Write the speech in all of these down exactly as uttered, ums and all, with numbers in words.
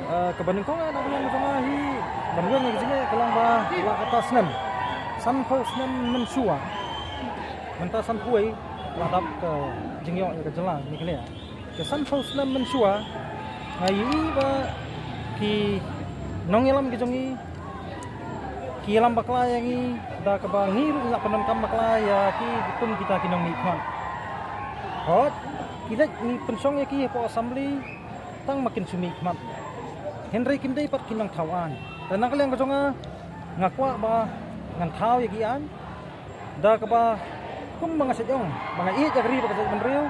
Kaba nyngkong na ka liang ka jong nga hi ban ïeng ïa ka jingeh ka long ba la kata snem, sanphew snem mynshuwa, mynta sanphew wei la dap ka jingïoh ïa ka jylla Meghalaya. Ka sanphew snem mynshuwa nga ïohi ba ki nongïalam ki jong ngi ki ïalam bakla ïa ngi da kaba ngi ruh ngi la pyndonkam bakla ïa ki kum kita ki nongmihkhmat. Hooid, ki leit ngi pynshong ïa ki hapoh assembly tang ma kin shu mihkhmat. Hynrei kim dei pat ki nongthaw aiñ. Te na ka liang ka jong nga, nga kwah ba ngan thaw ïa ki aiñ da kaba kum ba nga shait ong ba nga ïeit ïa ka ri bad ka jaitbynriew,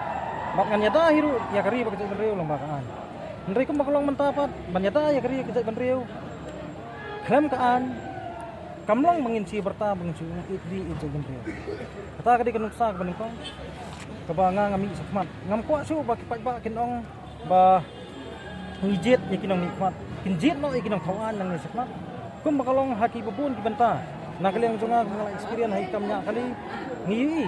bad ngan ïada hi ruh ïa ka ri bad ka jaitbynriew lyngba ka aiñ. Hynrei kum ba ka long mynta pat, ban ïada ïa ka ri ka jaitbynriew khlem ka aiñ kam long ba ngin shu byrta ba ngin shu ïeit ri ïeit jaitbynriew. Kata ka dei ka nuksa kaba nyngkong kaba nga nga mih shakhmat. Ngam kwah shuh ba ki paidbah kin ong ba ngi jied ïa ki nongmihkhmat, kin jied noh ïa ki nongthaw aiñ nangne shakhmat. Kum ba ka long ha kiba bun ki bynta na ka liang jong nga, kum nga la experience ha ki kam ñiah kali, ngi ïohi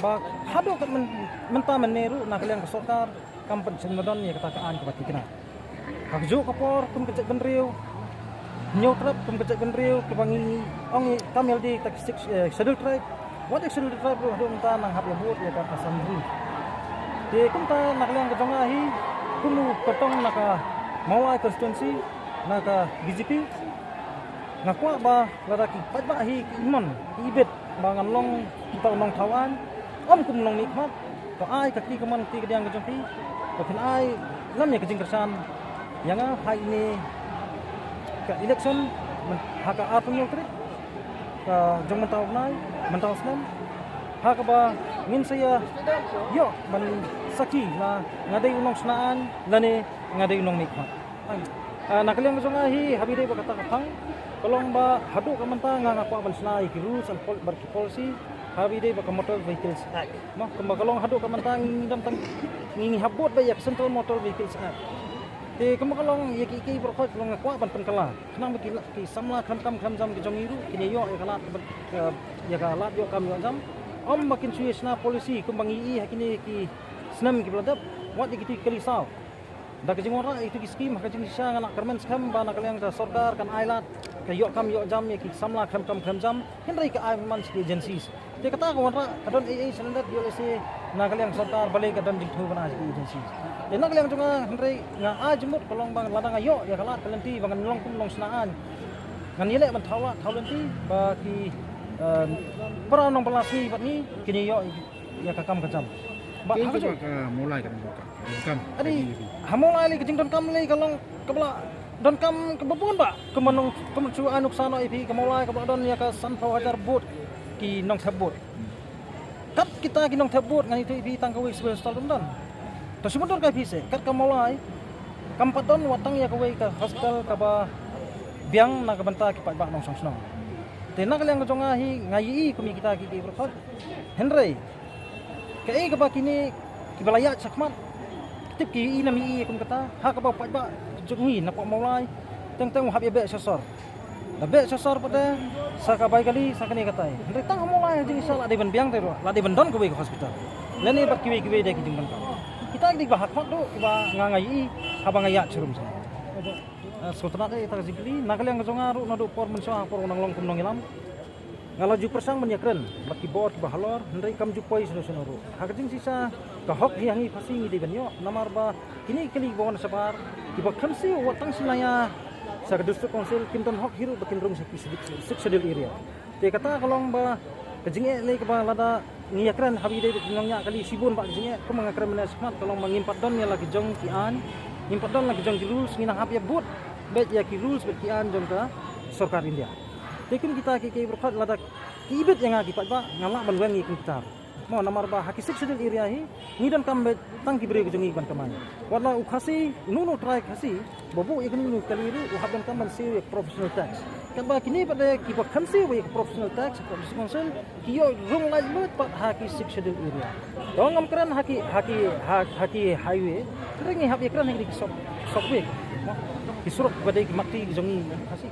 ba haduh kat myn-, mynta mynne ruh na ka liang ka sorkar kam pynshim don ïa kata ka aiñ kaba thikna. Ha kajuh ka por kum ka jaitbynriew, Hynñiewtrep kum ka jaitbynriew kaba ngi ong i kam ïalade ta ki six, eh, Schedule Tribe. Wat ïa Schedule Tribe ruh haduh mynta nang hap ïa vote ïa ka assembly. Te kumta na ka liang ka jong nga hi, kum u kyrtong na ka Mawlai constituency na ka B J P, nga kwah ba lada ki paidbah hi ki imon ki ibit ba ngan long kita u nongthaw aiñ, ym kum u nongmihkhmat. To ai ka kti kamon kti kadiang ka jong phi. To phin ai lem ïa ka jingkyrshan ïa nga ha ine ka election, myn-, ha ka arphew hynñiew tarik ka jong mynta u bnai, mynta u snem, ha kaba ngin sa ïa ïoh ban sakhi la nga dei u nongshna aiñ lane nga dei u nongmihkhmat. Ah, na ka liang ka jong nga hi, haba ïadei bad kata ka phang, ka long ba haduh ka mynta nga nga kwah ban shna ïa ki rules and pol-, bad ki policy haba ïadei bad ka Motor Vehicles Act. Mo, kumba ka long haduh ka mynta ngi, ngi dang tang ngi, ngi hap bud beit ïa ka Central Motor Vehicles Act. Te kumba ka long ïa ki, ki baroh khoit ka long nga kwah ban pynkylla khnang ba ki la-, ki samla khlem kam khlem jam ki jong ngi ruh kin ïoh ïa ka lad ka, ïa ka lad ïoh kam ïoh jam. Ym ba kin shu ïa shna policy kumba ngi ïohi ha kine ki snem kiba la dep, wat ïa kito ki kali saw. Da ka jingwanrah ïa kito ki skim ha ka jingshisha nga la kyrmen skhem ba na ka liang ka sorkar kan ai lad ka ïoh kam ïoh jam ïa ki samla khlem kam khlem jam, hynrei ka ai man sha ki agencies. Te kata ka wanrah ka don ei ei sha lyndet ïoh lehse na ka liang ka sorkar balei ka don jingthaw ban ai sha ki agencies. Te na ka liang jong nga hynrei nga ai jingmut ka long ba lada nga ïoh ïa ka lad ka lynti ba ngan long kum u nongshna aiñ, ngan ïaleh ban thaw lad thaw lynti ba ki, eh, para nongbylla sngi bad ngi kin ïoh ïa ka kam ka jam. Ba ha ka jong ka Mawlai ka donkam. Adi, ha Mawlai lei ka jingdonkam lei ka long kaba la donkam kaba bun ba. Kumba nong, kumba shu ai nuksa noh ïa phi ka Mawlai kaba la don ïa ka sanphew hajar vote ki nongthep vote. Kat kita ki nongthep vote ngan ïathuh ïa phi tang kawei civil hospital kam don. To shu mutdur ka phi se, kat ka Mawlai kam pat don wat tang ïa kawei ka hospital kaba biang na ka bynta ki paidbah nongshong shnong. Te na ka liang ka jong nga hi nga ïohi kum ïa kita ki, ki baroh khoit. Hynrei kaei kaba kine kiba la ïaid shakhmat, tip ki ïohi ne ym ïohi kum kata, ha kaba paidbah jong ngi na Pok Mawlai teng teng u hap ïa beh sha sor. Da beh sha sor pat de sa ka Baigali sa kane katai. Hynrei tang ha Mawlai ha jingshisha la dei ban biang te ruh, la dei ban don kawei ka hospital. Lane bad kiwei kiwei de ki jingdonkam. Kita ki dei kiba ha khmat duh kiba nga nga ïohi haba nga ïaid sharum sharum. Eh, sngewtynnat ïa kata ka jingkylli, na ka liang ka jong nga ruh naduh por mynshuwa ha por ba nga nang long kum nongïalam, nga la ju pyrshang ban ïakren bad ki bor kiba halor, hynrei kam ju poi shuh shuh ruh. Ha ka jingshisha ka hok hi ha ngi Khasi ngi dei ban ïoh, namar ba kine ki kali ba wan shabar kiba khlem siew wat tang shi laiñia sha ka District Council, kim don hok hi ruh ba kin rung sha ki Sixth Schedule area. Te kata ka long ba ka jingeh lei kaba lada ngi ïakren haba ïadei bad ki nongñiah kali shibun bah ka jingeh, kumba nga kren mynne shakhmat ka long ba ngim pat don ïa la ki jong ki aiñ, ngim pat don la ki jong ki rules, ngi nang hap ïa bud beit ïa ki rules bad ki aiñ jong ka sorkar India. Te kum kita ki, ki baroh khoit lada ki ibit ïa nga ki paidbah ngan lah ban weng ïa ki kum kita. Mo, namar ba ha ki Sixth Schedule area hi ngi donkam beit tang ki briew ki jong ngi ban kamai. Wat la u Khasi, uno uno u trai Khasi ba buh ïa kano kano ka kali ruh u hap donkam ban siew ïa ka professional tax. Katba kine pat de kiba khlem siew ïa ka professional tax ha ka District Council ki ïoh rung laitluid pat ha ki Sixth Schedule area. To ngam kren ha ki, ha ki, ha, ha ki highway, hynrei ngi hap ïakren ha ki, ki sub, subway, mo, ki surok ba dei ki matti ki jong ngi Khasi.